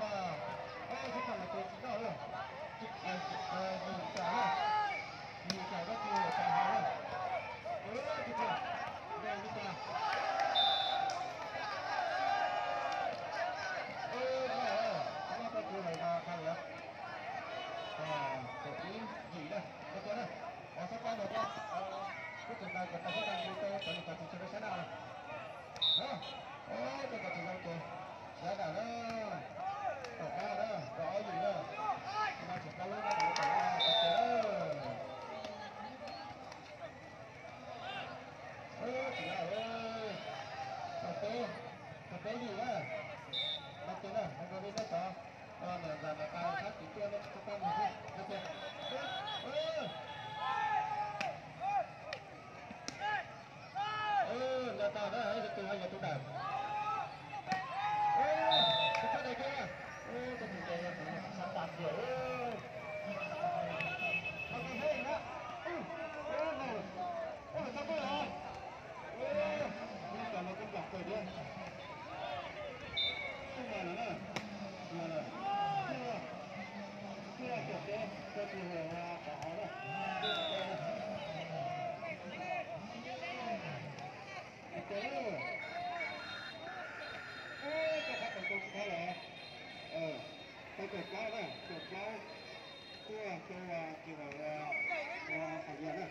no mas, eb, xab phaj mas tus tsis noj lawm. Yim cais na, yim cais koj tus tau hauv na. Tus tau, tus tau. Tus tau tus lawm no qha lawm. Kaum ib yim na, tus tua na. Xab phaj no, kuv tus ntawd kom tau xab phaj tus tau cov niam cov txiv tso rau sab na. Tus kom tsis zoo ces siav dam na, tom qab na, rau ob yim na, no tsis tau lub no tau tau tau tau. Tsis yog, tau peb, tau peb yim na, no ces na, no li nej xav, niam zam niam tais sab tim tuaj nej tsis tau pab mus xwb no ces. Nta tau na, tus ho yog tus dawm. Tus txhob dai kiag, tus tus tes yog tus sab tas kiag. Ho tus he na, tus txhob pab los, tus kom los kuv plam pem thiab. Xub mas lawm na, mas lawm, xub, xub tias peb, peb tus hauv, hauv na, xub tias peb na. Tus, koj qab tau tus tsis thab lawm. Tau caum plaub na, caum plaub, tuaj rau ces ua, ua hais yam na.